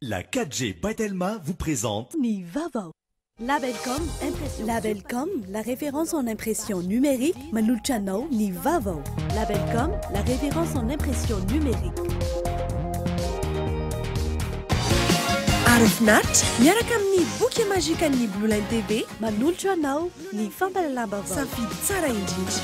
La 4G by Telma vous présente Ny vaovao. Labelcom impression. Labelcom, la référence en impression numérique, manolotra anao ny vaovao. Labelcom, la référence en impression numérique. Arofinaritra miaraka amin'ny boky magikan'ny Blue Line TV. Manolotra anao ny fampahalalam-baovao. Safidy tsara indrindra.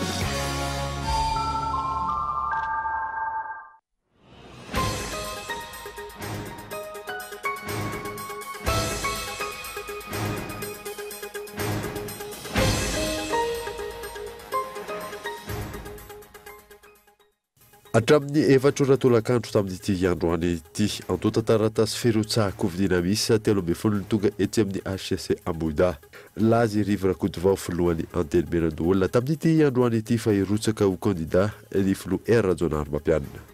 Hatramin'ny efatra ora tolakandro tamin'ity androany ity, antontan-taratasy firotsahan-kofidina miisa 13 no tonga etsy amin'ny HCC Ambohidahy. Nilaza i Rivo Rakotovao, filohan'ny Antenimierandoholona, tamin'ity androany ity fa hirotsaka ho kandida ny filoha Hery Rajaonarimampianina.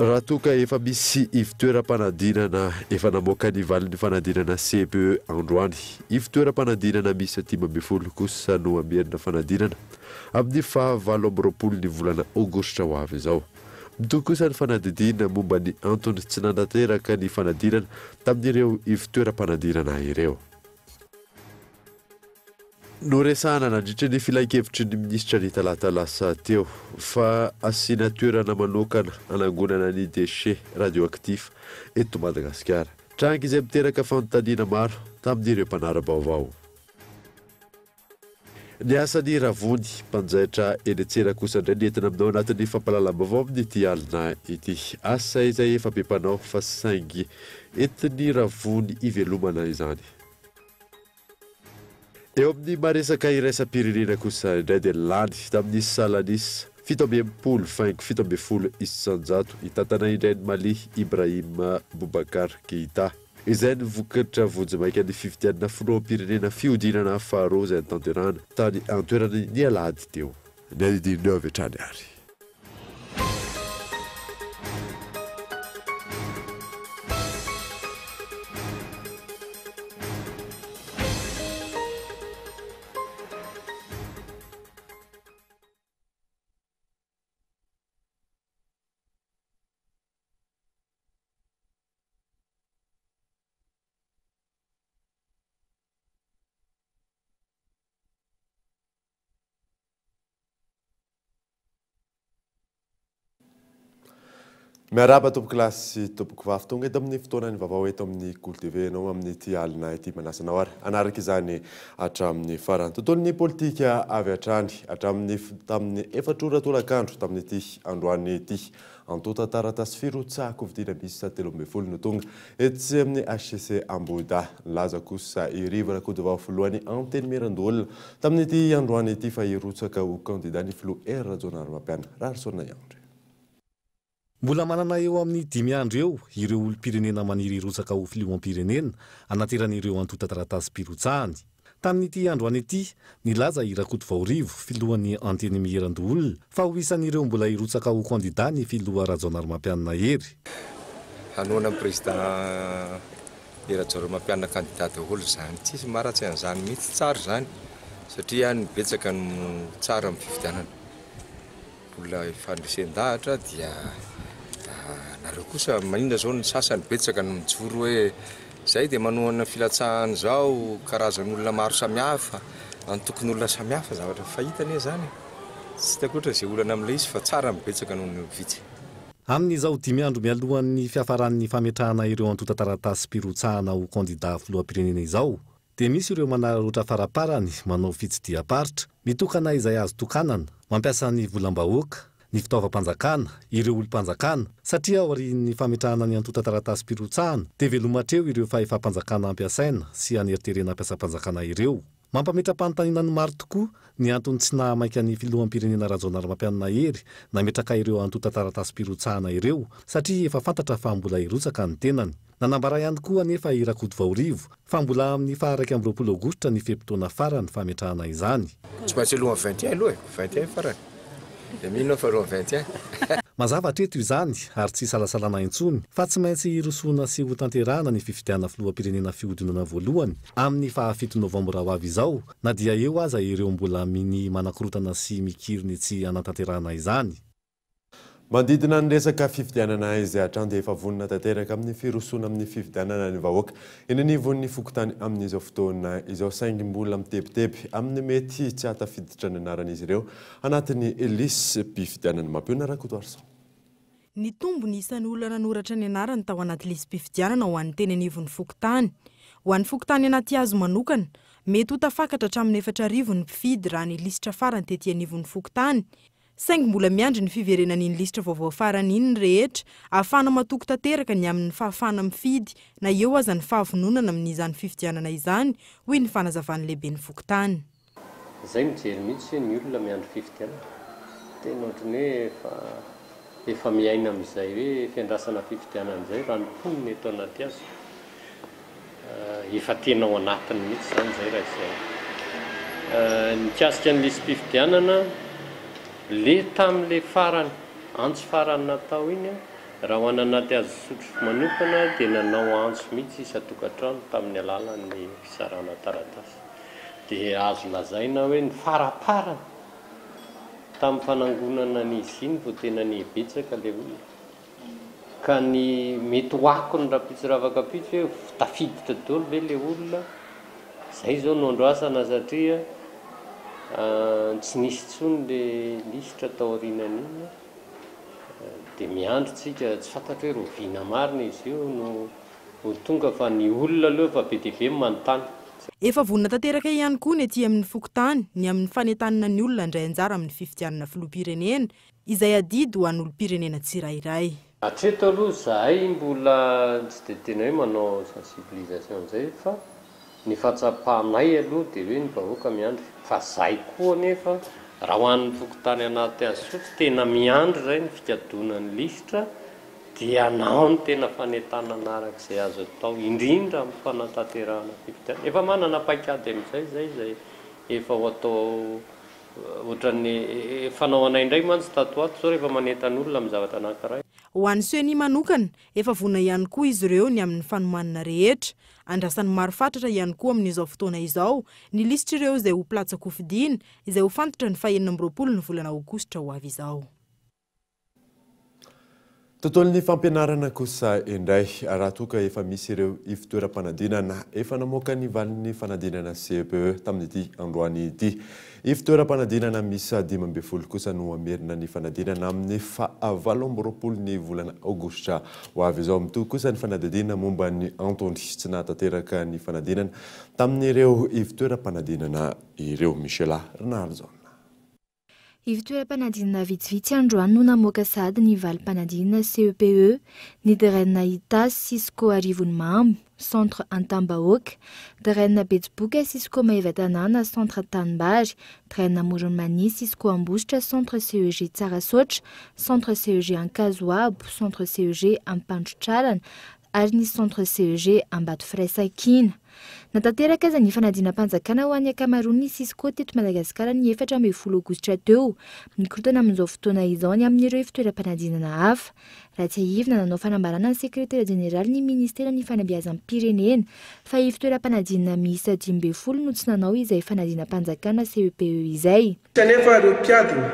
Raha toa ka efa misy ivontoeram-panadinana efa namoaka ny valin'ny fanadinana CPE androany, ivontoeram-panadinana miisa 15 kosa no hamerina fanadinana amin'ny faha 28 ny volana aogositra ho avy izao. Mitohy kosa ny fanadihadiana momba ny antony tsy nanateraka ny fanadinana tamin'ireo ivontoeram-panadinana ireo. Noresahana nandritra ny filankevitry ny minisitra ny talata lasa teo fa asiana toerana manokana hanangonana ny déchets radioactifs eto Madagasikara. Tranga izay miteraka fanontaniana maro tamin'ireo mpanara-baovao. Ny asan'i Ravony, mpanjaitra eny an-tsena kosa indray ny entina aminao anatin'ny fampahalalam-baovao amin'ity alina ity. Asa izay efa be mpanao fa saingy entin'i Ravony hivelomana izany. Eo amin'ny maha-resaka iraisam-pirenena kosa indray dia lany tamin'ny salan'isa 67,17% hitantana indray an'i Mali Ibrahim Boubacar Keïta. Izay ny vokatra vonjimaika ny fifidianana filoham-pirenena fihodinana faharoa izay notanterahana tany an-toerana ny alahady teo. Ny andinindininy avy hatrany ary. Miarahaba tompoko lahy sy tompoko vavy tonga eto amin'ny fotoanan'ny vaovao eto amin'ny Kolo TV ianao amin'ity alina ity manasa anao ary hanaraka izany hatramin'ny farany. Tontolon'ny politika avy hatrany hatramin'ny tamin'ny efatra ora tolakandro tamin'ity androany ity. Antontan-taratasy firotsahan-kofidina miisa 13 no tonga etsy amin'ny HCC Ambohidahy. Nilaza kosa i Rivo Rakotovao filohan'ny Antenimierandoholona tamin'ity androany ity fa hirotsaka ho kandida ny filoha Hery Rajaonarimampianina. Raharisaona Iandry. Mbola manana eo amin'ny dimy andro eo ireo olom-pirenena maniry hirotsaka ho filoham-pirenena hanaterana ireo antontan-taratasim-pirotsahany. Tamin'ity androany ity, nilaza i Rakotovao Rivo, filohan'ny Antenimierandoholona, fa ho isan'ireo mbola hirotsaka ho kandida ny filoha Rajaonarimampianina Hery. Hanohana ny président Hery Rajaonarimampianina kandida daholo izany. Tsisy maharatsy an'izany mihitsy, tsara izany satria ny betsaka no tsara amin'ny fifidianana. Olona ifandresen-dahatra dia nareo kosa maninona zao ny sasany betsaka no mijoro hoe zay dia manohana filatsahana zao karazan'olona maro samihafa antokon'olona samihafa zavatra fahita anie zany e tsy hitako loatra izay olana amin'ilay izy fa tsara ny betsaka noho ny vitsy. Amin'izao dimy andro mialohan'ny fiafaran'ny fametrahana ireo antontan-taratasim-pirotsahana ho kandida filoham-pirenena izao Dia misy ireo manararaotra faraparany manao fitsidiham-paritra, mitokana izay azo tokanana, mampiasa ny volam-bahoaka, ny fitaovam-panjakana, ireo olom-panjakana, satria aorian'ny fametrahana ny antontan-taratasim-pirotsahana dia veloma hatreo ireo fahefam-panjakana ampiasaina sy aneriterena mpiasam-panjakana ireo. Mampametra-panontaniana ny maro tokoa ny antony tsy nahamaika ny filoham-pirenena Rajaonarimampianina Hery nametraka ireo antontan-taratasim-pirotsahana ireo satria efa fantatra fa mbola hirotsaka ny tenany. Nanambara ihany koa anefa i Rakotovaorivo fa mbola amin'ny faha 21 aogositra ny fe-potoana farany fametrahana izany. Tsy maintsy alohan'ny 21 aloha e, 21 farany. Dia mino aho fa alohan'ny 21. Mazava hatreto izany ary tsy isalasalana intsony fa tsy maintsy hirosoana sy hotanterahana ny fifidianana filoham-pirenena fihodinana voalohany amin'ny faha fito novambra ho avy izao na dia eo aza ireo mbola minia manakorotana sy mikiry ny tsy hanatanterahana izany. Manodidina ny resaka fifidianana izay hatrany dia efa vonona tanteraka amin'ny firosoana amin'ny fifidianana ny vahoaka eny anivon'ny fokontany amin'izao fotoana izao, saingy mbola mitebiteby amin'ny mety tsy hahatafiditra ny anaran'izy ireo anatin'ny lisi-pifidianana. Mampionona Rakotoarison. Nitombo ny isan'ny olona nanoratra ny anarany tao anaty lisi-pifidianana ho an'ny teny anivon'ny fokontany. Ho an'ny fokontany Anatihazo manokana, mety ho tafakatra hatramin'ny 4000 ny mpifidy raha ny lisitra farany tety anivon'ny fokontany. Saingy mbola miandry ny fiverenan'iny lisitra vaovao farany iny ny rehetra, ahafahana matoky tanteraka ny amin'ny fahafahana mifidy na eo aza ny fahavononana amin'izany fifidianana izany, hoy ny fanazavan'ny lehiben'ny fokontany. Izay mijery mihitsy hoe ny olona miandry fifidianana. Tena ohatran'ny hoe efa efa miaina amin'izay hoe fiandrasana fifidianana izay raha ny mponina eto Anatihazo. Efa tena ao anatiny mihitsy izany izay raha izay. Mikasika ny lisi-pifidianana, le tamin'ilay farany, antso farany natao iny, raha ho an'Anaty Hazo manokana dia nanao antso mihitsy isan-tokantrano tamin'ny alalan'ny fizarana taratasy. Dia azo lazaina hoe ny faraparany tamin'ny fanangonana an'izy iny vao tena nihabetsaka ilay olona. Ka ny mety ho akony rahampitso ravakampitso hoe tafiditra daholo ve le olona, zay zao no andrasana satria tsy nisy intsony le lisitra taorianan'iny dia miandry tsika, tsy fantatro hoe rahoviana marina izy io no ho tonga fa ny olona aloha efa be dia be ny manontany. Efa vonona tanteraka ihany koa ny aty amin'ny fokontany ny amin'ny fanentanana ny olona handray anjara amin'ny fifidianana filoham-pirenena Izay adidy ho an'olom-pirenena tsirairay. Hatreto aloha izahay mbola tsy dia tena hoe manao sensibilisation izay fa ny fahatsapanay aloha dia hoe ny vahoaka miandry fa izahay koa anefa raha ho an'ny fokontany anaty Isotry tena miandry izay ny fikadonan'ny lisitra dia hanao ny tena fanentanana araka izay azo atao indrindra amin'ny fanatanterahana fifidianana. Efa manana paikady amin'izay izahay izay efa ho atao Ohatran'ny fanao anay indray mantsy tato ho ato zao rehefa manentana olona amin'ny zavatra anankiray. Ho an'ny Ceni manokana, efa vonona ihany koa izy ireo ny amin'ny fanomanana rehetra. Andrasan'ny maro fatratra ihany koa amin'izao fotoana izao ny lisitr'ireo izay ho mpilatsa-kofidina, izay ho fantatra ny faha-26 ny volana aogositra ho avy izao. Tontolon'ny fampianarana kosa indray, raha toa ka efa misy ireo ivotoeram-panadinana efa namoaka ny valin'ny fanadinana CEPE tamin'ity androany ity. Ivotoeram-panadinana miisa 15 kosa no hamerina ny fanadinana amin'ny faha 28 ny volana aogositra ho avy izao. Mitohy kosa ny fanadihadiana momba ny antony tsy nahatanteraka ny fanadinana tamin'ireo ivotoeram-panadinana ireo. Michela Rinarijaona. Ivontoeram-panadinana vitsivitsy androany no namoaka sahady ny valim-panadinana CEPE, ny Dren Itasy Cisco Arivonimamo, Centre Antambahoaka, Dren Betsiboka Cisco Maevatanàna, Centre Tanimbary, Dren Amoron'i Mania Cisco Ambositra, Centre CEG Tsarasaotra, Centre CEG Ankazoabo, Centre CEG Ampandrotrarana ary ny Centre CEG Ambatofiraisankina. Natanteraka aza ny fanadinam-panjakana ho an'ny ankamaroan'ny Cisco teto Madagasikara ny 14 aogositra teo. Mikorontana amin'izao fotoana izao ny amin'ireo ivontoeram-panadinana hafa. Raha tsiahivina, nanao fanambarana ny sekretera jeneralin'ny ministeran'ny fanabeazam-pirenena fa ivontoeram-panadinana miisa 15 no tsy nanao izay fanadinam-panjakana CEPE izay. Nisy anefa ireo mpiadina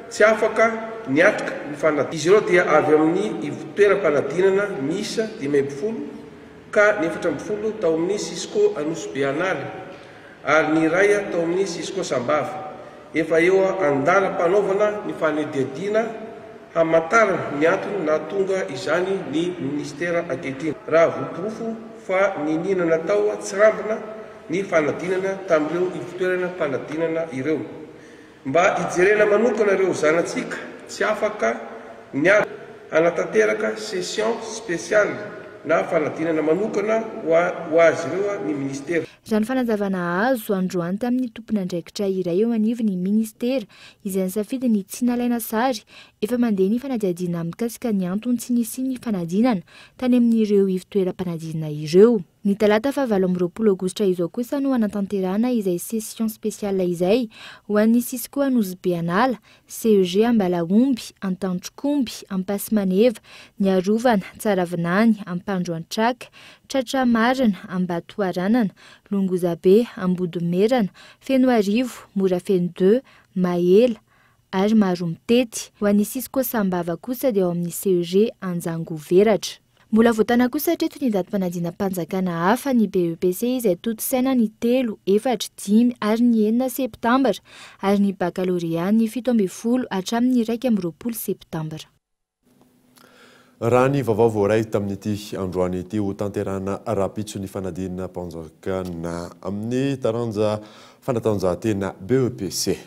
tsy afaka niatrika ny fanadinana. Izy ireo dia avy amin'ny ivontoeram-panadinana miisa 15 ka ny 14 tao amin'ny Cisco Anosibe An'Ala ary ny iray tao amin'ny Cisco Sambava. Efa eo an-dalam-panaovana ny fanadihadiana hamantarana ny antony nahatonga izany ny minisitera ankehitriny. Raha voaporofo fa niniana natao tsirambina ny fanadinana tamin'ireo ivontoerana mpanadinana ireo. Mba hijerena manokana ireo zanatsika tsy afaka niady hanatanteraka session spéciale na fanadinana manokana ho azy ireo ny minisitera. Raha ny fanazavana azo androany tamin'ny tompon'andraikitra iray eo anivon'ny minisitera izay nisafidy ny tsy nalaina sary, efa mandeha ny fanadihadiana mikasika ny antony tsy nisian'ny fanadinana tany amin'ireo ivontoeram-panadinana ireo. Ny talata faha 28 aogositra izao kosa no hanatanterahana izay session spéciale izay ho an'ny Cisco Anosibe An'ala, CEG Ambalaomby, Antantrokomby, Ampasimaneva, Niarovana, Tsaravinany, Ampandroantraka, Tratramarina, Ambatoharanana, Longozabe, Ambodimerana, Fenoarivo, Morafeno deux, Mahela. ary Maromitety. Ho an'ny Cisco Sambava kosa dia ao amin'ny CEG Anjangoveratra. Mbola voatana kosa hatreto ny datim-panadinam-panjakana hafa, ny BEPC izay tontosaina ny telo, efatra, dimy ary ny enina septambra ary ny bakalorea ny 17 hatramin'ny 21 septambra. Raha ny vaovao voaray tamin'ity androany ity, ho tanterahana rahampitso ny fanadinam-panjakana amin'ny taranja fanatanjahantena BEPC.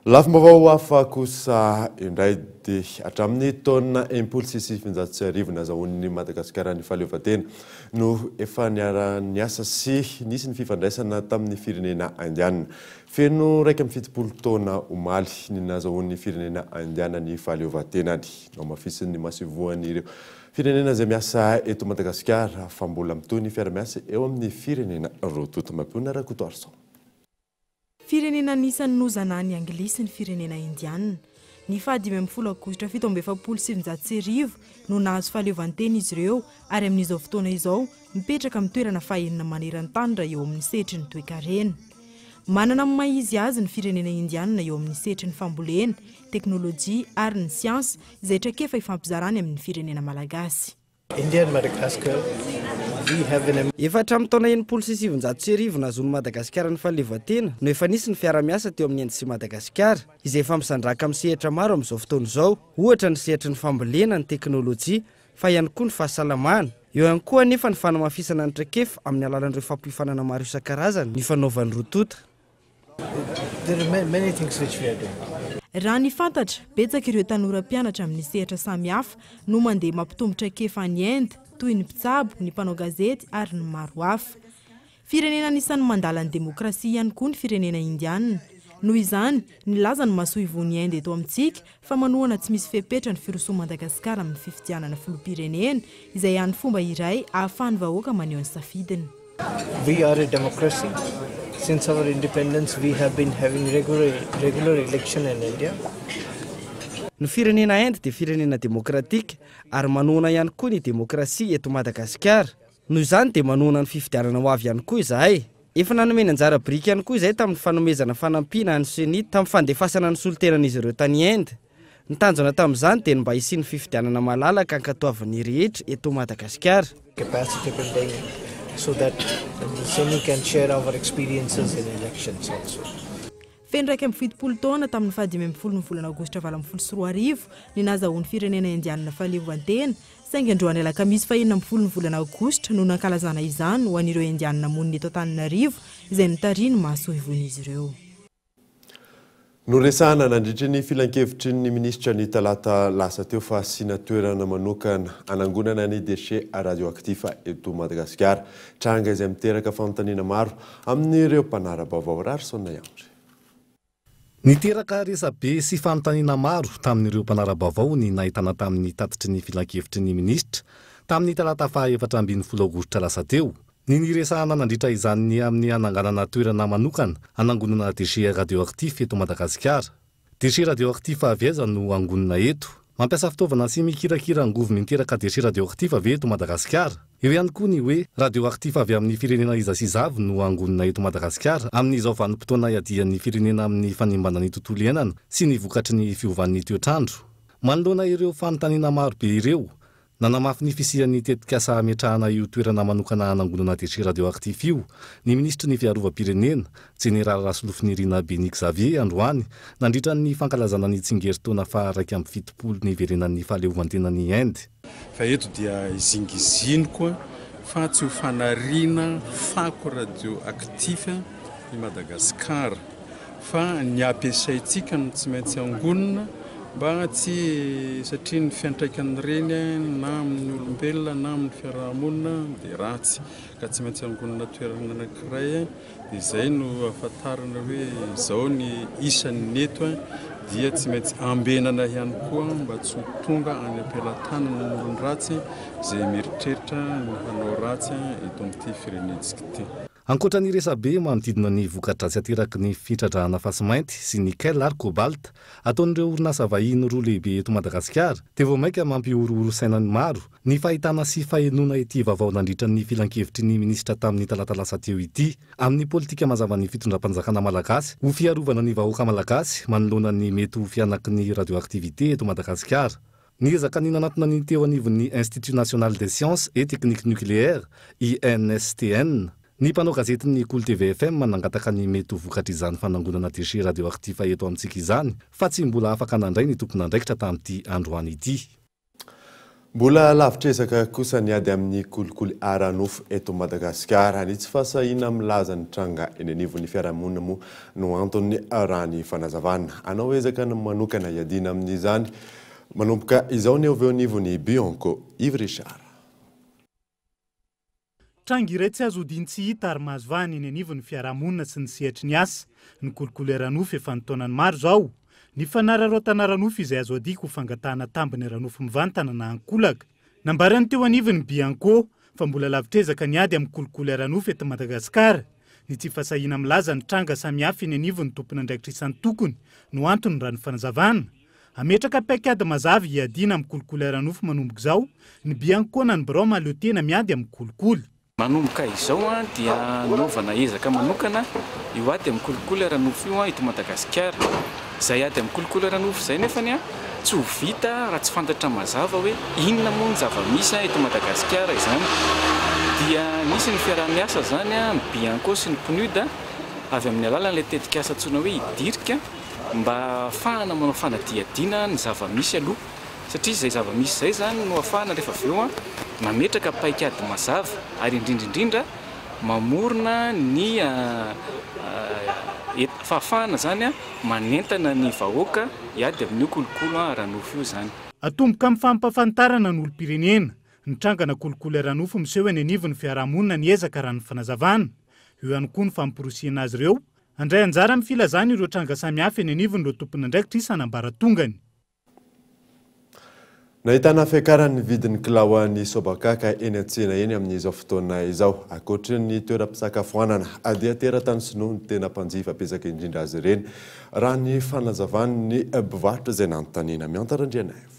Lafim-baovao hafa kosa indray dia hatramin'ny taona 1960 nazahoan'i Madagasikara ny fahaleovantena no efa niara-niasa sy nisy ny fifandraisana tamin'ny firenena indiana. Feno 71 taona omaly ny nazahoan'ny firenena indiana ny fahaleovantenany. Nohamafisin'ny masoivohon'ireo firenena izay miasa eto Madagasikara fa mbola mitohy ny fiara-miasa eo amin'ny firenena roa tonta. Mampionona Rakotoarison. Firenena anisan'ny nozanahan'ny Anglisy ny firenena indianina. Ny faha-15 aogositra 1947 no nahazo fahaleovantena izy ireo ary amin'izao fotoana izao mipetraka amin'ny toerana fahenina maneran-tany raha eo amin'ny sehatry ny toekarena. Manana ny maha izy azy ny firenena indianina eo amin'ny sehatry ny fambolena, teknolojia ary ny siansa izay traikefa ifampizarany amin'ny firenena malagasy. India and Madagascar, we have an Efa hatramin'ny taona 1960 nahazoan'i Madagasikara ny fahaleovantena no efa nisy ny fiara-miasa teo amin'ny Inde sy Madagasikara, izay efa misandrahaka amin'ny sehatra maro amin'izao fotoana izao, ohatra ny sehatry ny fambolena, ny teknolojia, fa ihany koa ny fahasalamana. Eo ihany koa anefa ny fanamafisana ny traikefa amin'ny alalan'ireo fampiofanana maro isan-karazany nifanaovan'ny roa tonta. There are many things which we are doing. Raha ny fantatra, betsaka ireo tanora mpianatra amin'ny sehatra samihafa no mandeha mampitombo traikefa any Inde, toy ny mpitsabo, ny mpanao gazety ary ny maro hafa. Firenena anisan'ny mandala ny demokrasia ihany koa ny firenena indianina. Noho izany, nilaza ny masoivohon'i Inde eto amintsika fa manohana tsy misy fepetra ny firosoan'i Madagasikara amin'ny fifidianana filoham-pirenena, izay hany fomba iray ahafahan'ny vahoaka maneho ny safidiny. We are a democracy. Since our independence we have been having regular, regular election in India. Ny firenena Inde dia firenena demokratika ary manohana ihany koa ny demokrasia eto Madagasikara. Noho izany dia manohana ny fifidianana ho avy ihany koa izahay. Efa nanome ny anjara biriky ihany koa izahay tamin'ny fanomezana fanampiana an'ny CENI tamin'ny fandefasana ny solontenan'izy ireo tany Inde. Ny tanjona tamin'izany dia ny mba hisian'ny fifidianana malalaka ankatoavin'ny rehetra eto Madagasikara. Capacity building so that the CENI can share our experiences in elections also. Feno 71 taona tamin'ny faha-15 ny volana aogositra 2018 ny nahazahoan'ny firenena indianina fahaleovantena, saingy androany alakamisy faha-16 ny volana aogositra no nankalazana izany ho an'ireo indianina monina eto Antananarivo izay notarihin'ny masoivohon'izy ireo. Noresahana nandritry ny filankevitry ny minisitra ny talata lasa teo fa asiana toerana manokana anangonana ny déchets radioactifs eto Madagasikara. Tranga izay miteraka fanontaniana maro amin'ireo mpanara-baovao. Raharisona Iandry. Niteraka resabe sy fanontaniana maro tamin'ireo mpanara-baovao ny nahitana tamin'ny tatitry ny filankevitry ny minisitra tamin'ny talata faha-14 aogositra lasa teo. Ny niresahana nandritra izany ny amin'ny hananganana toerana manokana hanangonana déchets radioactifs eto Madagasikara. Déchets radioactifs avy aiza no angonina eto? Mampiasa fitaovana sy mikirakira angovo miteraka déchets radioactifs avy eto Madagasikara. Eo ihany koa ny hoe radioactif avy amin'ny firenena iza sy iza avy no angonina eto Madagasikara amin'izao vanim-potoana iadian'ny firenena amin'ny fanimbana ny tontolo iainana sy ny vokatry ny fiovan'ny toetrandro. Manoloana ireo fanontaniana maro be ireo, nanamafy ny fisian'ny tetikasa hametrahana io toerana manokana hanangonana déchets radioactifs io ny minisitry ny fiarovam-pirenena, jeneraly Rasolofonirina Béni Xavier androany nandritra ny fankalazana ny tsingerin-taona faha-71 niverenan'ny fahaleovantenan'i Inde. Fa eto dia izingiziniko fa tsy ho fanariana fako radioactif i Madagasikara fa ny ampiasaintsika no tsy maintsy angonina mba tsy satria ny fiantraikan'ireny na amin'ny olombelona na amin'ny fiarahamonina dia ratsy ka tsy maintsy angonina toerana anankiray dia izay no ahafantarana hoe izao ny isan'ny eto dia tsy maintsy ambenana ihany koa mba tsy ho tonga any am-pelatanana ny olon-dratsy izay mieritreritra ny hanao ratsy eto amin'ity firenentsika ity. Ankoatra ny resabe manodidina ny voka-dratsy ateraky ny fitrandrahana fasimainty sy nickel ary cobalt ataon'ireo orinasa vahiny roa lehibe eto Madagasikara dia vao mainka mampihorohoro saina ny maro ny fahitana sy fahenoana ity vaovao nandritra ny filankevitry ny minisitra tamin'ny talata lasa teo ity amin'ny politika mazavan'ny fitondram-panjakana malagasy ho fiarovana ny vahoaka malagasy manoloana ny mety ho fihanaky ny radioactivité eto Madagasikara. Niezaka ny nanatona ny teo anivon'ny Institut National des Sciences et Techniques Nucléaires, INSTN, ny mpanao gazetin'ny Kolo TV FM nangataka ny mety ho vokatr'izany fanangonana déchets radioactifs eto amintsika izany fa tsy mbola afaka nandray ny tompon'andraikitra tamin'ity androany ity. Mbola lavitr'ezaka kosa ny ady amin'ny kolikoly ara-nofo eto Madagasikara. Ny tsy fahasahiana milaza ny tranga eny anivon'ny fiarahamonina moa no antony raha ny fanazavana. Hanao ezaka manokana hiadiana amin'izany manomboka izao ny avy eo anivon'ny Bianco. Yves Richard. Tranga iray tsy azo odian-tsy hita ary mahazo vahana eny anivon'ny fiarahamonina sy ny sehatry ny asa ny kolikoly ara-nofo efa an-taonany maro izao. Ny fanararaotana ara-nofo izay azo adika ho fangatahana tambiny ara-nofo mivantana na ankolaka. Nambaran'ny teo anivon'ny Bianco fa mbola lavitr'ezaka ny ady amin'ny kolikoly ara-nofo eto Madagasikara. Ny tsy fahasahiana milaza ny tranga samihafa eny anivon'ny tompon'andraikitra isan-tokony no antony raha ny fanazavana. Hametraka paikady mazava hiadiana amin'ny kolikoly ara-nofo manomboka izao ny Bianco na ny birao mahaleo tena miady amin'ny kolikoly. Manomboka izao dia hanaovana ezaka manokana io ady amin'ny kolikoly ara-nofo io eto Madagasikara. Izay ady amin'ny kolikoly ara-nofo izay nefany tsy ho vita raha tsy fantatra mazava hoe inona moa ny zava-misy eto Madagasikara izany. Dia nisy ny fiaraha-miasa izany amin'ny Bianco sy ny PNUD avy amin'ny alalan'ilay tetikasa antsoina hoe Idirika. Mba ahafahana manao fanadihadiana ny zava-misy aloha, satria izay zava-misy izay izany no ahafahana rehefa avy eo mametraka paikady mazava ary indrindra indrindra mamorona ny fahafahana izany manentana ny vahoaka hiady amin'io kolokolo ara-nofo io izany. Atomboka amin'ny fampahafantarana ny olom-pirenena ny trangana kolikoly ara-nofo miseho eny anivon'ny fiarahamonina ny ezaka raha ny fanazavana. Eo ihany koa ny famporisihana azy ireo Handray anjara amin'ny filazana ireo tranga samihafa eny anivon'ireo tompon'andraikitra isan'ambaratongany. Nahitana fiakaran'ny vidin'ny kilaoan'ny sobakaka eny an-tsena eny amin'izao fotoana izao. Ankoatry ny toeram-pisakafoanana dia teratany sinoa no tena mpanjifa betsaka indrindra azy ireny, raha ny fanazavan'ny mpivarotra izay nanontaniana. Miantara Andrianaivo.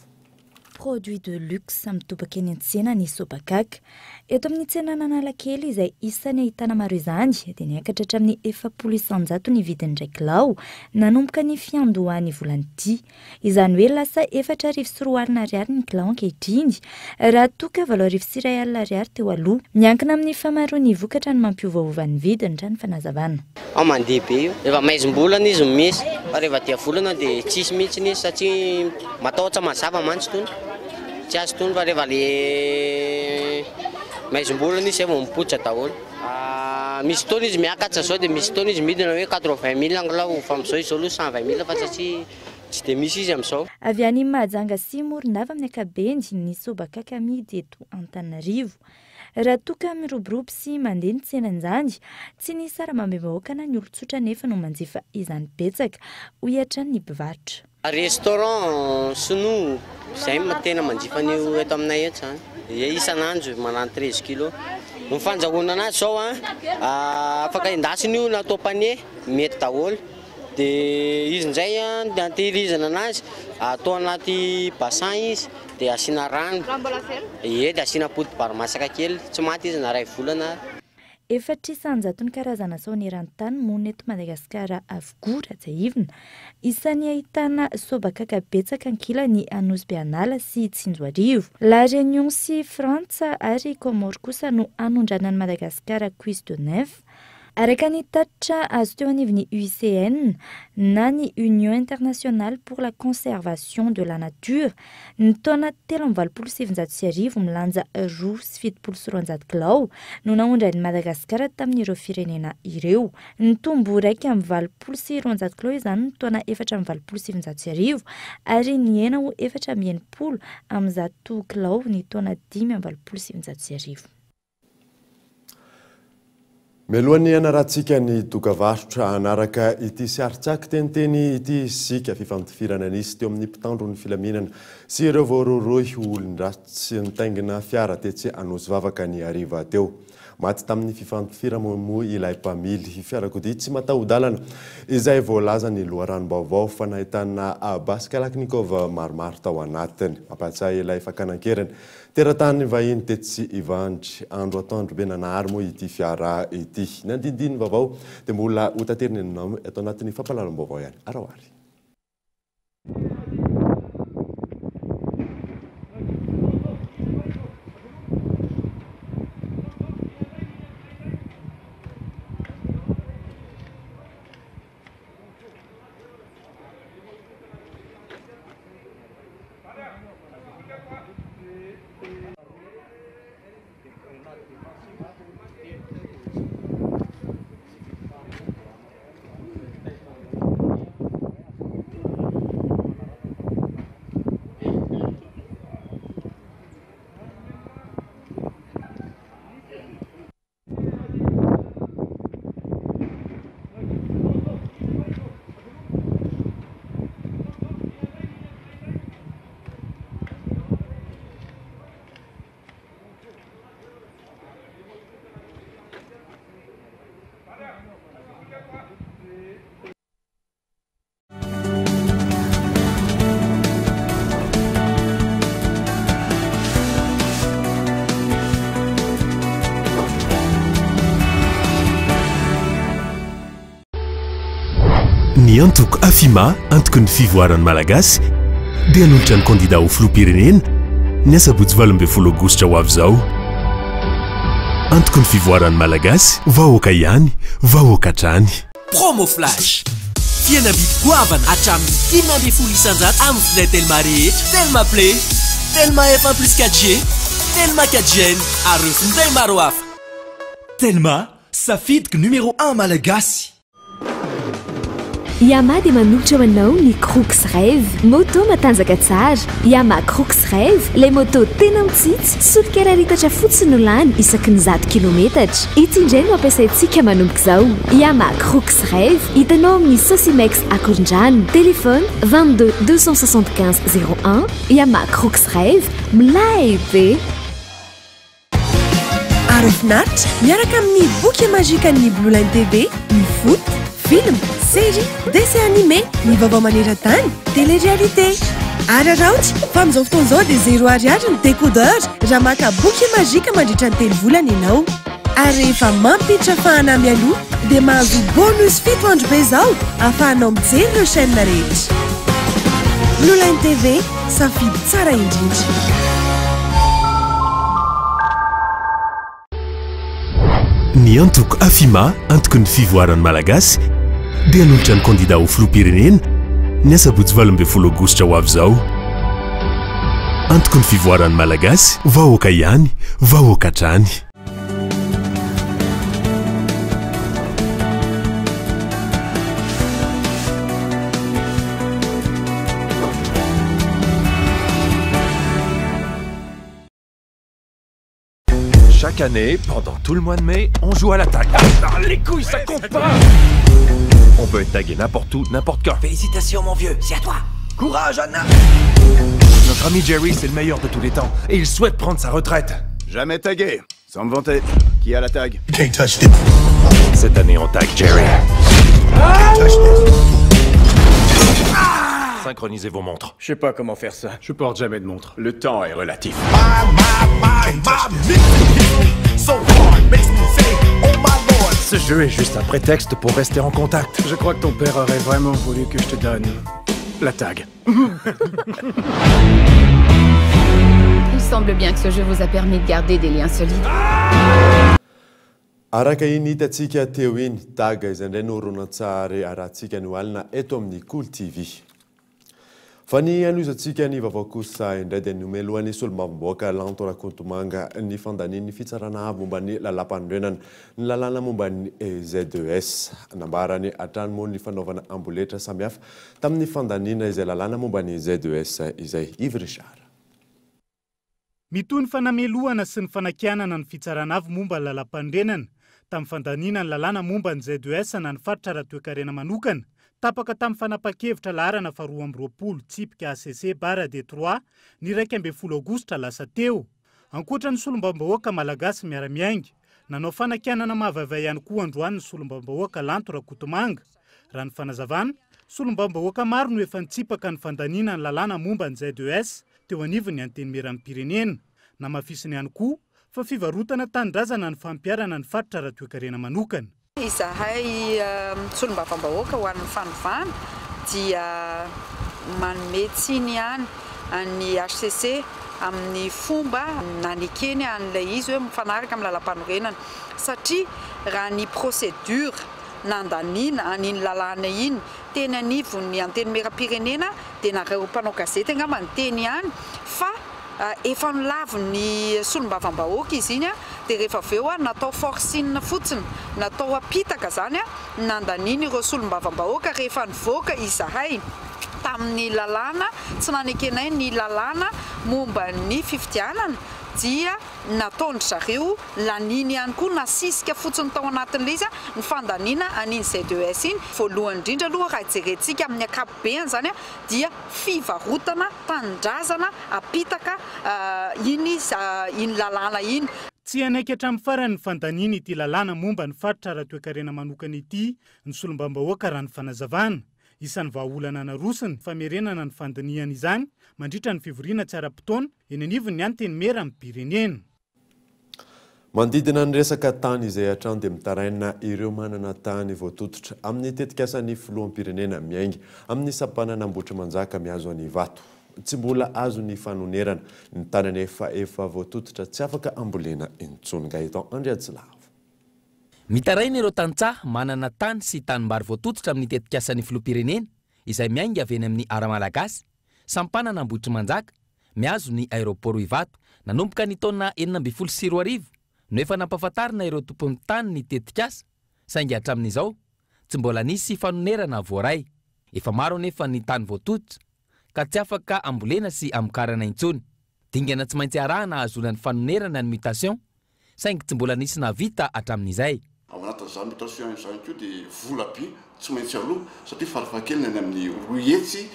Produit de luxe mitobaka eny an-tsena ny sobakaka. Eto amin'ny tsenan'Analakely izay isan'ny ahitana maro izany dia niakatra hatramin'ny 40% ny vidin'ny iray kilao nanomboka ny fiandohan'ny volana ity. Izany hoe lasa 2004 ariary ny kilao ankehitriny raha toa ka 2100 ariary teo aloha. Miankina amin'ny famaroan'ny vokatra ny mampiovaova ny vidiny raha ny fanazavana. Ao mandeha be io. Rehefa maizim-bolana izy no misy fa rehefa diavolana dia tsisy mihitsy izy satria matahotra mazava mantsy itony. Tsy azo itony fa rehefa le maizim-bolana izy zay vao mipoitra daholo. Misy fotoana izy miakatra zao dia misy fotoana izy midina hoe 80 mille ny kilao fa amin'izao izy zao aloha 120 mille fa satria tsy dia misy izy amin'izao. Avy any Mahajanga sy Morondava amin'ny ankapobeny ny sobakaka amidy eto Antananarivo. Raha toa ka miroborobo sy mandeha ny tsenan'izany, tsy ny sarambabem-bahoaka na ny olon-tsotra anefa no manjifa izany betsaka, hoy hatrany ny mpivarotra. Restaurant sinoa izay no tena manjifa an'io eto aminay eto izany. Ie, isan'andro manano 13 kilos. Ny fandrahoana anazy izao an, afaka endasina io na atao pané, mety daholo. Dia izy indray an, ny antehirizana anazy, atao anaty bassin izy. Dia asiana rano. Raha mbola velona? Ie, dia asiana poti-bary masaka kely. Tsy maty izy na iray volana ary. 4% karazana saona eran-tany monina eto Madagasikara avokoa, raha tsiahivina. Isan'ny ahitana sobakaka betsaka ankilany Anosibe Anala sy Tsinjoarivo. La Réunion sy Frantsa ary Comores kosa no hanondranan'i Madagasikara cuisse de nymphe. Araka ny tatitra azo teo anivon'ny UICN na ny Union Internationale pour la Conservation de la Nature, ny taona 1983 milanja 272 kilao no naondrain'i Madagasikara tamin'ireo firenena ireo. Nitombo 281 kilao izany ny taona 1984 ary nihena ho 164 kilao ny taona 1985. Mialohan'ny hanarahantsika ny dokavarotra hanaraka ity sarin-tsaky teniteny ity isika, fifantifirana nisy teo amin'ny mpitandro ny filaminana sy ireo voarohirohy ho olon-dratsy nitaingina fiara tetsy Anosivavaka ny hariva teo. Maty tamin'ny fifantifirana moa ilay mpamily fiarakodia tsy mataho-dalana izay voalazan'ny loharanom-baovao fa nahitana basy kalachnikov maromaro tao anatiny. Mampahatsiahy ilay fakana an-keriny Teratany vahiny tetsy Ivandry, andro atoandro be nanahary moa ity fiara ity. Ny andinindininy vaovao dia mbola ho taterina aminao eto anatin'ny fampahalalam-baovao ihany. Araho ary. Ny antoko Afima, antoky ny fivoaran'ny Malagasy, dia hanolotra ny kandida ho filoham-pirenena ny asabotsy 18 aogositra ho avy izao. Antoky ny fivoaran'ny Malagasy, vahoaka ihany, vahoaka hatrany. Promo Flash! Fihenam-bidy goavana hatramin'ny 15% amin'ny finday Telma rehetra, Telma Play, Telma F1 plus 4G, Telma 4Gen ary ireo finday maro hafa. Telma, safidiko numéro un malagasy! Yamaha dia manolotra ho anao ny Crooks Rêve, moto matanjaka tsara. Yamaha Crooks Rêve, ilay moto tena mitsitsy, solika iray litatra fotsiny no lany isaky ny 100 kilometatra. Ity indray no ampiasaintsika manomboka izao. Yamaha Crooks Rêve, hitanao amin'ny Socimex Akorondrano. Téléphone, 22 275 01. Yamaha Crooks Rêve, milay be! Ary finaritra miaraka amin'ny boky magique-n'ny Blue Line TV, ny foot, film, série, dessin animé, ny vaovao maneran-tany, télé-réalité. Araraoty fa amin'izao fotoana izao dia zéro ariary ny décodeur raha maka boky magique mandritra ny telo volana ianao. Ary rehefa mampiditra fahana mialoha dia mahazo bonus fito andro be izao ahafahanao mijery ireo chaîne rehetra. Blue Line TV, safidy tsara indrindra. Ny antoko Afima, antoky ny fivoaran'ny Malagasy, dia hanolotra ny kandida ho filoham-pirenena ny asabotsy 18 aogositra ho avy izao. Antoky ny fivoaran'ny Malagasy, vahoaka ihany, vahoaka hatrany. Chaque année, pendant tout le mois de mai, on joue à la tag. Ah, les couilles, ça compte pas! On peut être tagué n'importe où, n'importe quand. Félicitations, mon vieux, c'est à toi. Courage, Anna! Notre ami Jerry, c'est le meilleur de tous les temps, et il souhaite prendre sa retraite. Jamais tagué, sans me vanter. Qui a la tag? Cette année, on tag Jerry. Synchronisez vos montres. Je sais pas comment faire ça. Je porte jamais de montre. Le temps est relatif. Ce jeu est juste un prétexte pour rester en contact. Je crois que ton père aurait vraiment voulu que je te donne la tag. Il semble bien que ce jeu vous a permis de garder des liens solides. Araka iny hitantsika teo iny, tag izay indray no horonantsary arahantsika anio alina eto amin'ny Kolo TV. Fa ny hanohizantsika ny vaovao kosa indray dia nomelohan'ny solombavambahoaka Lanto Rakotomanga ny fandanian'ny fitsarana avo momba ny lalàmpanorenana ny lalàna momba ny ZES. Nambarany hatrany moa ny fanaovana amboletra samihafa tamin'ny fandaniana izay lalàna momba ny ZES izay. Yves Richard. Mitohy ny fanamelohana sy ny fanakianana ny fitsarana avo momba ny lalàmpanorenana. tamin'ny fandaniana ny lalàna momba ny ZES na ny faritra ara-toekarena manokana, tapaka tamin'ny fanapahan-kevitra laharana faha 22 tsipika ACC barre D trois ny 11 aogositra lasa teo. Ankoatra ny solombavambahoaka Malagasy miara-miainga, nanao fanakianana mahavaivay ihany koa androany ny solombavambahoaka Lanto Rakotomanga. Raha ny fanazavana, solombavambahoaka maro no efa nitsipaka ny fandaniana ny lalàna momba ny ZES teo anivon'ny Antenimierampirenena. Namafisiny ihany koa fa fivarotana tanindrazana ny fampiharana ny faritra ara-toekarena manokana. Izahay solombavambahoaka ho an'ny fanovana dia manome tsiny ihany an'ny hcc amin'ny fomba nanekeny an'ilay izy hoe mifanaraka amin'ny lalampanorenana satria raha ny procédure nandaniana an'iny lalàna iny teny anivon'ny antenimierampirenena dia nareo mpanao gazety angamba niteny ihany fa efa nolavin'ny solombavambahoaka izy iny dia rehefa avy eo natao forcing fotsiny, natao apitaka izany nandaniana ireo solombavambahoaka rehefa nivoaka izahay tamin'ny lalàna, tsy nanekenay ny lalàna momba ny fifidianana dia nataon-dry zareo laniany ihany koa, nasisika fotsiny tao anatin'ilay izy ny fandaniana an'iny ZES iny. Voalohany indrindra aloha raha jerentsika amin'ny ankapobeany izany dia fivarotana tanindrazana apitaka iny iny lalàna iny. Tsy hanaiky hatramin'ny farany ny fandaniana ity lalàna momba ny faritra ara-toekarena manokana ity ny solombavambahoaka raha ny fanazavana. Isan'ny vahaolana narosiny ny famerenana ny fandinihana izany mandritra ny fivoriana tsy ara-potoana eny anivon'ny Antenimierampirenena. Manodidina ny resaka tany izay hatrany dia mitaraina ireo manana tany voatototra amin'ny tetikasan'ny filoham-pirenena miainga amin'ny sampanana Ambohitrimanjaka mihazo an'Ivato. Tsy mbola azo ny fanonerana ny tany anefa efa voatototra tsy afaka ambolena intsony. Gaëtan Andriantsilavo. Mitaraina ireo tantsaha manana tany sy tanimbary voatototra amin'ny tetikasan'ny filoham-pirenena izay miainga avy eny amin'ny Ara-Malagasy, sampanana Ambohitrimanjaka, mihazo ny aéroport Ivato. Nanomboka ny taona 2016 no efa nampahafantarina ireo tompon'ny tany ny tetikasa, saingy hatramin'izao, tsy mbola nisy fanonerana voaray. Efa maro anefa ny tany voatototra ka tsy afaka ambolena sy amokarana intsony. Dingana tsy maintsy arahana ahazoana ny fanonerana ny mutation, saingy tsy mbola nisy nahavita hatramin'izay. Ao anatin'izany mutation izany koa dia vola be tsy maintsy aloa satria farafahakeliny any amin'ny 200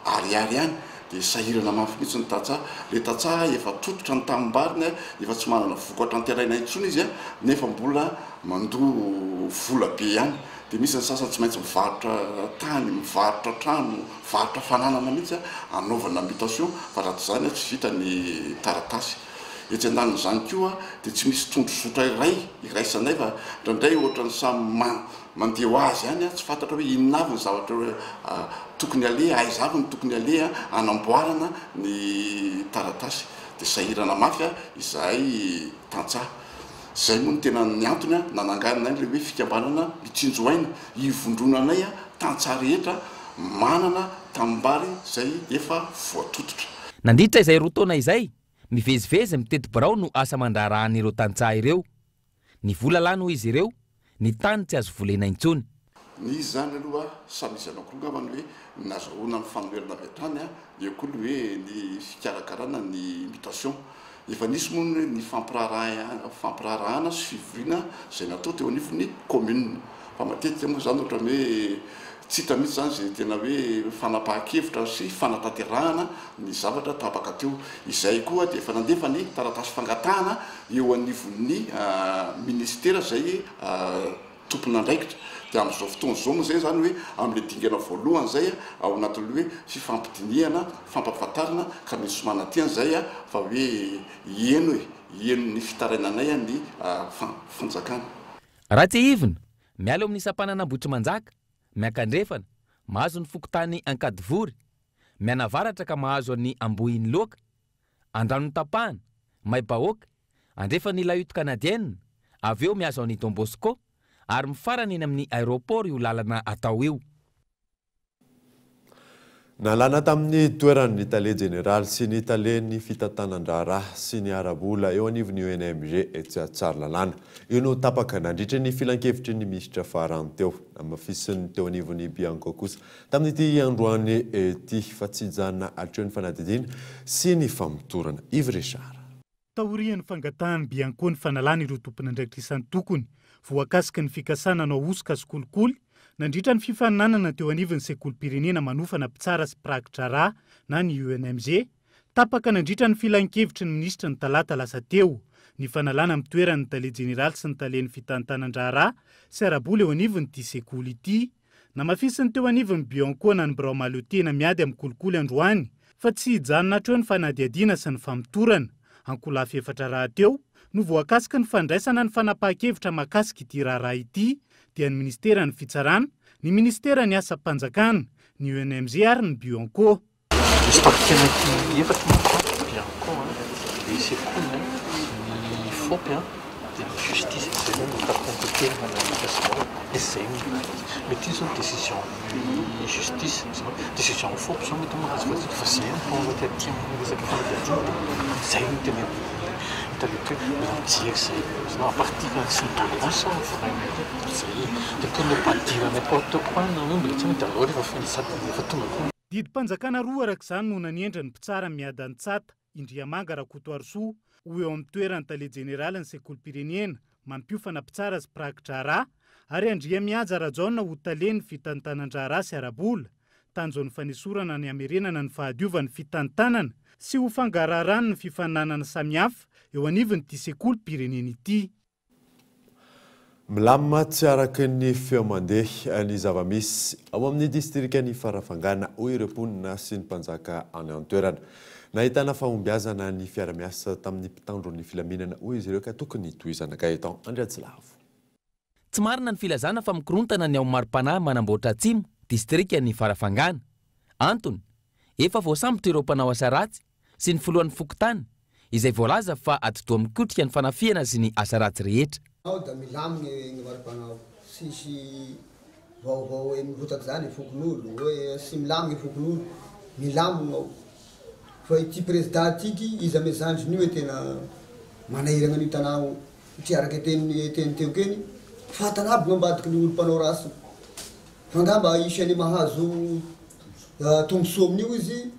ariary any dia sahirana mafy mihitsy ny tantsaha. Ilay tantsaha efa tototra ny tanimbariny, efa tsy manana vokatra antenaina intsony izy nefa mbola mandoa vola be ihany. Dia misy ny sasany tsy maintsy mivarotra tany, mivarotra trano, mivarotra fananana mihitsy hanaovana mutation fa raha tsy izany tsy vita ny taratasy. Etsy andanin'izany koa dia tsy misy tondrozotra iray iraisanay fa indraindray ohatran'ny samy mandeha ho azy ihany, tsy fantatra hoe inona avy ny zavatra tokony aleha, aiza avy no tokony aleha hanamboarana ny taratasy. Dia sahirana mafy izahay tantsaha. Izay moa no tena ny antony nanangananay ilay hoe fikambanana Mitsinjo Aina, ivondronanay tantsaha rehetra manana tanimbary izay efa voatototra. Nandritra izay 2 taona izay, mivezivezy mitety birao no asa aman-draharahan'ireo tantsaha ireo. Ny vola lany hoy izy ireo, ny tany tsy azo volena intsony. Ny izy izany aloha samy izy anankiroa angamba ny hoe ny nazahoana ny fanoherana avy hatrany, eo koa ny hoe ny fikarakarana ny mutation. Efa nisy moa ny hoe ny fampiraharahana sy fivoriana izay natao teo anivon'ny commune. Fa matetika moa izany ohatran'ny hoe tsy hita mihitsy izany izay tena hoe fanapahan-kevitra sy fanatanterahana ny zavatra tapaka teo. Izay koa dia efa nandefa ny taratasy fangatahana eo anivon'ny ministera izay tompon'andraikitra. Dia amin'izao fotoana izao moa izay izany hoe amin'ilay dingana voalohany izay ao anatin'ilay hoe fifampidinihana, fampahafantarana ka misy manantena izay fa hoe hiheno e, hiheno ny fitarainanay ny fanjakana. Raha tsiahivina, miala eo amin'ny sampanan'Ambohitrimanjaka, miankandrefana, mahazo ny fokontany Ankadivory, mianavaratra ka mahazo an'i Ambohiniloaka, Andranotapahana, Maibahoaka, andrefan'ny La Hutte Canadienne, avy eo mihazo an'i Don Bosco, ary mifarana eny amin'ny aéroport io lalana atao io. Nalana tamin'ny toerany ny tale jeneraly sy ny talen'ny fitantanan-draharaha sy ny ara-bola eo anivon'ny ONMG etsy Tsaralalàna. Io no tapaka nandritra ny filankevitry ny minisitra farany teo. Namafisin'ny teo anivon'ny Bianco kosa tamin'ity androany ity fa tsy hijanona hatreo ny fanadihadiana sy ny famotorana. Yves Richard. Taorian'ny fangatahan'ny Bianco ny fanalana ireo tompon'andraikitra isan-tokony. voakasiky ny fikasana hanao hosoka sy kolikoly nandritra ny fifaninanana teo anivon'ny sekolim-pirenena manofana mpitsara sy mpiraki-draharaha na ny UNMG, tapaka nandritra ny filankevitry ny minisitra ny talata lasa teo, ny fanalana amin'ny toerany ny tale jeneraly sy ny talen'ny fitantanan-draharaha sy ara-bola eo anivon'ity sekoly ity. Namafisin'ny teo anivon'ny Bianco na ny birao mahaleo tena miady amin'ny kolikoly androany fa tsy hijanona hatreo ny fanadihadiana sy ny famotorana. Ankolafy efatra rahateo no voakasiky ny fandraisana ny fanapahan-kevitra mahakasika ity raharaha ity dia ny minisiteran'ny Fitsarana, ny minisiteran'ny Asam-panjakana, ny UNMG ary ny Bianco. Misy partie anaky efatra manko an, Bianco an, ny sekoly an, ny fop an, dia ny justice, izay zany no partie anaky telo manaraka izao, dia izay no mety io zao décision ny justice, décision ny fop zao mety mahazo fa fa izay no tonga aty amin'ny resaka fanadihadiana dia izay no tena hitako hoe mila mijery izay, sinon à partir sy ny doléance vraiment izay, dia pour ne pas dire n'importe quoi na hoe mbola tsy dia aleo rehefa sady efa tonga koa. Didim-panjakana roa araka izany no nanendry ny mpitsara Miadantsata, Indriamanga Rakotoarisoa, ho eo amin'ny toeran'ny tale jeneralin'ny sekolim-pirenena mampiofana mpitsara sy mpiraki-draharaha ary Andriamihaja Rajaona ho talen'ny fitantanan-draharaha sy ara-bola. Tanjon'ny fanesorana ny hamerenana ny fahadiovan'ny fitantanana sy ho fangaraharan'ny fifaninanana samihafa eo anivon'ity sekolim-pirenena ity. Milamina tsy araka ny feo mandeha ny zava-misy ao amin'ny distrikan'i Farafangana, hoy ireo mponina sy ny mpanjaka any an-toerana. Nahitana fahombiazana ny fiara-miasa tamin'ny mpitandro ny filaminana, hoy izy ireo, ka tokony tohizana. Gaëtan Andriantsilavo. Tsy marina ny filazana fa mikorontana ny ao Maripanahy Manamboatra Atsimo, distrikan'i Farafangana. Antony, efa voasambotra ireo mpanao asa ratsy sy ny filohan'ny fokontany, izay voalaza fa atidoha mikotrika ny fanafihana sy ny asa ratsy rehetra. Ao da milamigny gny mari-panao, tsisy vaovao hoe mirotaky zany fokonolo, hoe tsy milamigny fokonolo, milamigny ao. Fa ity prezida tiky, izy ame zandriny io e tena manahiragna an'io tanà io, satria araka teny teny teo keny, fantany aby gn'ambadiky ny olo mpanao ratsy io. Fa angamba isany mahazo tombotsoa amin'io izy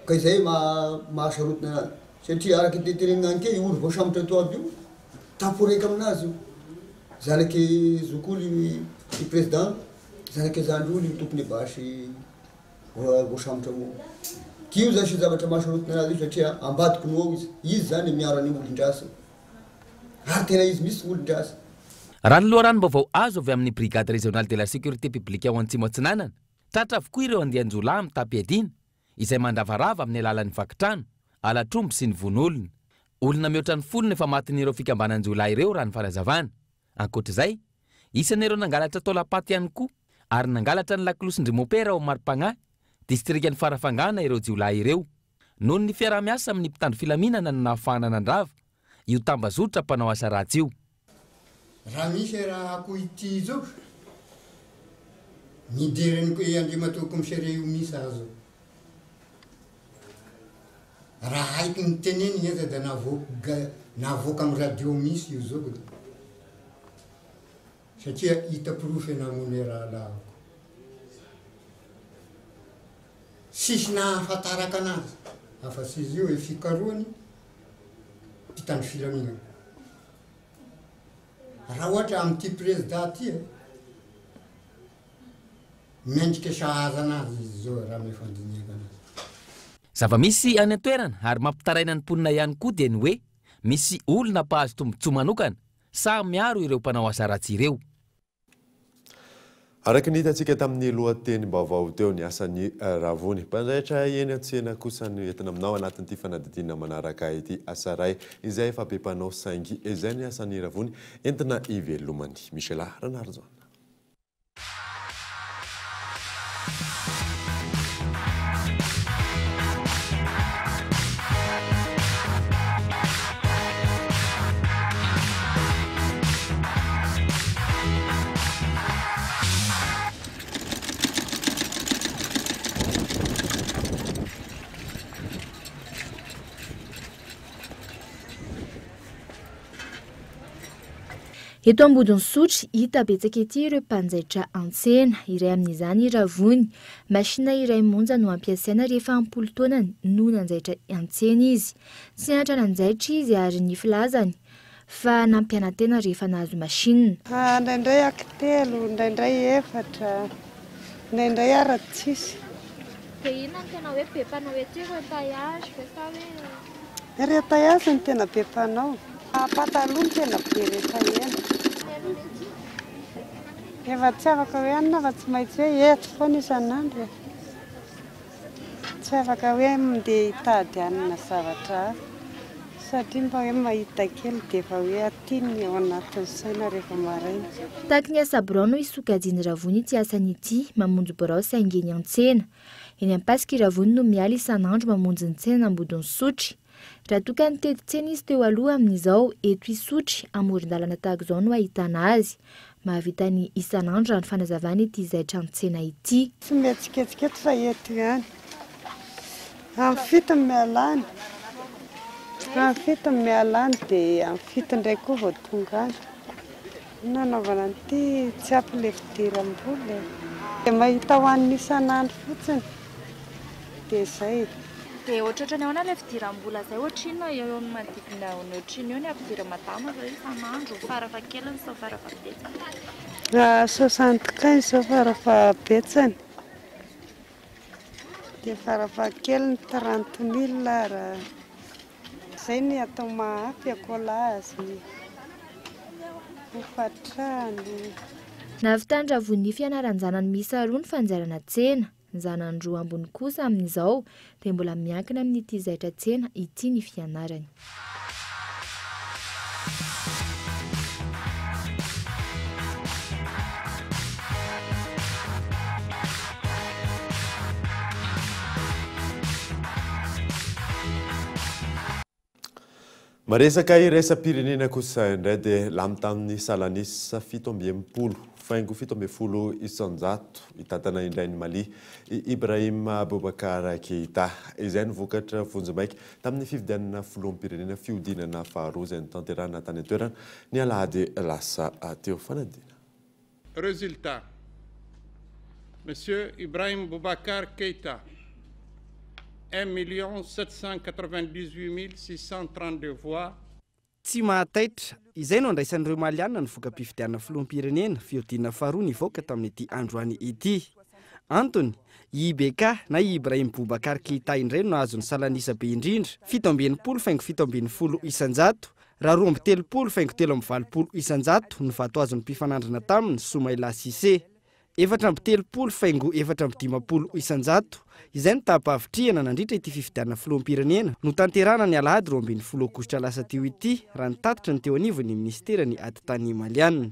ka izay maha sarotina anazy satria araka ny tenenina anke io olo voasambotra teo aby io taporeka aminazy io zanaky zokiolo i président zanaky zandry olo io tompony basy voasambotra io io zasy zavatra mahasarotina anazy io satria ambadiky no ao izy izy zany miaro an'io olon-drasy ary tena izy misy olon-drasy. Raha ny loharanom-baovao azo avy amin'ny Brigade Régionale de la Sécurité Publique ao Antsimo Atsinanana, tratra avokoa ireo andian-jiolahy mitam-piadiana izay mandravarava amin'ny alalan'ny vaky trano, halatr'omby sy ny vono olona. Olona mihoatra ny folo no efa matin'ireo fikambanan-jiolahy ireo raha ny fanazavana. Ankoatra izay, isan'ireo nangalatra taolam-paty ihany koa ary nangalatra ny lakolosin-dry Mopera ao Maripagnahy, distrikan'i Farafangana ireo jiolahy ireo. Noho ny fiaraha-miasa amin'ny mpitandro filaminana no nahafahana nandrava io tambazotra mpanao asa ratsy io. Raha misy raha akoho ity izao, nidiran'i Andriamatoa Commissaire io mihitsy aho zao. Raha haiko ny teneniny aza dia navoaka navoaka amin'ny radio mihitsy io zao satria hita porofo e namono e rahalahiko. Tsisy nahafantaraka anazy afa-tsy izy io e fikarohany mpitandro filaminana. Raha ohatra amin'ity prezida ty e, mendrika sahaza anazy izy zao raha ny fandinihako anazy. Zava-misy any an-toerana ary mampitaraina ny mponina ihany koa dia ny hoe misy olona mpahazo tombontsoa manokana sahy miaro ireo mpanao asa ratsy ireo. Araka ny hitantsika tamin'ny lohatenim-baovao teo, ny asan'i Ravony. Mpanjaitra eny an-tsena kosa no entina aminao anatin'ity fanadihadiana manaraka ity. Asa iray izay efa be mpanao saingy izay ny asan'i Ravony entina ivelomany. Michela Ranarijaona. Eto Ambodin'Isotry, hita betsaka ety ireo mpanjaitra an-tsena. Iray amin'izany i Ravony. Machine iray monja no ampiasaina rehefa am-polo taonany no nanjaitra an-tsena izy. Tsy nianatra nanjaitra izy ary ny filazany. fa nampiana-tena rehefa nahazo machine. Indraindray aky telo, indraindray efatra, indraindray ara tsisy. Dia inona no tena hoe be mpanao ety, retaillage ve sa hoe. Retaillage no tena be mpanao. Pataloha no tena be retaillena. Efa tsy afaka hoe anona fa tsy maintsy hoe eto foana isan'andro e. Tsy afaka hoe mandeha hitady hanina zavatra hafa satria mba hoe mahita kely dia efa hoe aty ny ao anatin'ny saina rehefa maraina. Tahaky ny asa birao no isokajian'i Ravony ity asany ity, mamonjy birao saingy eny an-tsena. Eny Ampasika i Ravony no miala isan'andro mamonjy ny tsena Ambodin'Isotry. Raha toa ka nitety tsena izy teo aloha amin'izao, eto Isotry, amoron-dalana tahaka izao no ahitana azy. Mahavita ny isan'andro raha ny fanazavany ity zaitra an-tsena ity. Tsy mihetsiketsika eto fa eto ihany. Amin'ny fito no miala any. Amin'ny fito no miala any dia amin'ny fito indray koa vao tonga any. Ny nanaovana an'ity tsy ampy ilay fidiram-bola e. Dia mahita hohanina isan'andro fotsiny. Dia izay e. Dia ohatrohatran'ny ahoana ilay fidiram-bola izay? Ohatrinona eo amin'ny manodidina ny ohatrinona eo ny ampidiran'i madama izao isan'andro farafahakeliny sy farafahabetsany? 75 izao farafahabetsany. Dia farafahakeliny 30 000 raha izay ny atao mahampy écolage, hofantrano. Nahavitany ravony ny fianaran-janany miisa roa ny fanjairana tsena. Ny zanany roa ambiny kosa amin'izao dia mbola miankina amin'ity zaitra tsena ity ny fianarany. Maresaka iraisam-pirenena kosa indray dia lany tamin'ny salanisa 67.17 isanjato hitantana indray ny Mali i Ibrahim Boubacar Keïta. Izay no vokatra vonjimaika tamin'ny fifidianana filoham-pirenena fihodinana faharoa izay notanterahina tany an-toerana ny alahady lasa teo. Fanadina. Résultat. Monsieur Ibrahim Boubacar Keïta, 1 798 632 voix. Tsy mahataitra. Izay no andraisan'ireo Maliana ny voka-pifidianana filoham-pirenena fihodinana faharoa nivoaka tamin'ity androany ity. Antony, i IBK na i Ibrahim Boubacar Keïta indray no nahazo ny salan'isa be indrindra, 67.17 isan-jato, raha 32.83 isan-jato no vato azon'ny mpifanandrina taminy, Soumaïla Cissé. 34.54 isan-jato, izay no taham-pahavitrihana nandritra ity fifidianana filoham-pirenena notanterahana ny alahady 12 aogositra lasa teo ity, raha ny tatitra ny teo anivon'ny minisiteran'ny Atitany maliana.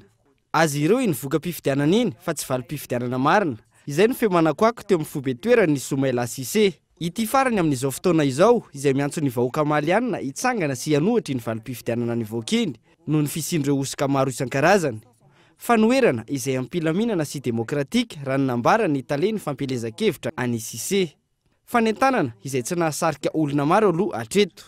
Azy ireo iny voka-pifidianana iny fa tsy valim-pifidianana marina. Izay no feo manakoako teo amin'ny foibe toeran'ny Soumaïla Cissé. Ity farany amin'izao fotoana izao, izay miantso ny vahoaka maliana hitsangana sy hanohitra iny valim-pifidianana nivoaka iny, noho ny fisian'ireo hosoka maro isan-karazany. Fanoherana izay am-pilaminana sy demokratika, raha ny nambaran'ny talen'ny fampielezan-kevitra an'i Cissé. Fanentanana izay tsy nahasarika olona maro aloha hatreto.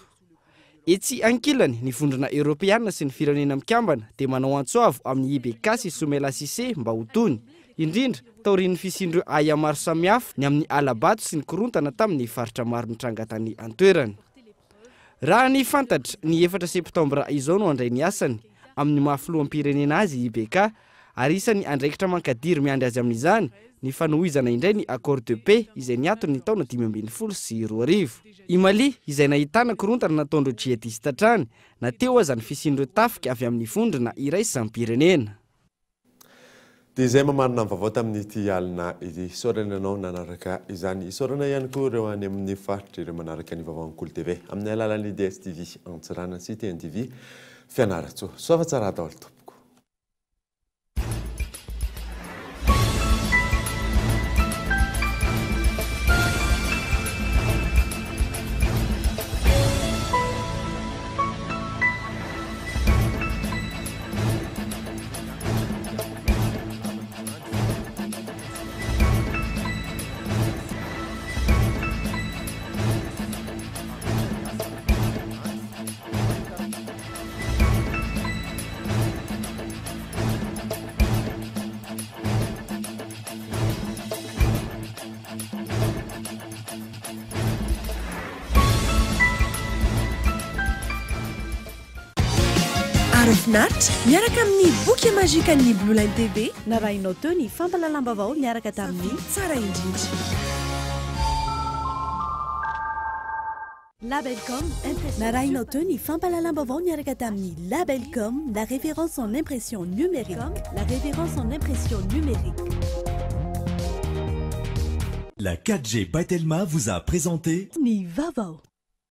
Etsy ankilany, ny Vondrona Eoropeana sy ny Firenena Mikambana dia manao antso avo amin'ny IBK sy Soumaïla Cissé mba ho tony, indrindra taorian'ny fisian'ireo ahiahy maro samihafa ny amin'ny hala-bato sy ny korontana tamin'ny faritra maro nitranga tany an-toerana. Raha ny fantatra, ny efatra septambra izao no handray ny asany amin'ny maha filoham-pirenena azy i IBK ary isan'ny andraikitra mankadiry miandry azy amin'izany ny fanohizana indray ny accord de paix izay niato ny taona 2015. I Mali, izay nahitana korontana nataon'ireo djihadista hatrany, na teo aza ny fisian'ireo tafika avy amin'ny vondrona iraisam-pirenena. Dia izay mamarana ny vaovao tamin'ity alina ity. Isaorana ianao nanaraka izany. Isaorana ihany koa ireo any amin'ny faritra ireo manaraka ny vaovaon'ny Kolo TV amin'ny alalan'ny DSTV Antsiranana sy TNTV Fianarantsoa. Soa fa tsara daholo tompoko. Finaritra miaraka amin'ny bouquet magique an'ny Blue Line TV. Narahinao teo ny fampahalalam-baovao niaraka tamin'ny tsara indrindra. Labelcom, Narahinao teo ny fampahalalam-baovao niaraka tamin'ny Labelcom, la référence en impression numérique. La référence en impression numérique. La 4G by Telma vous a présenté Ny vaovao.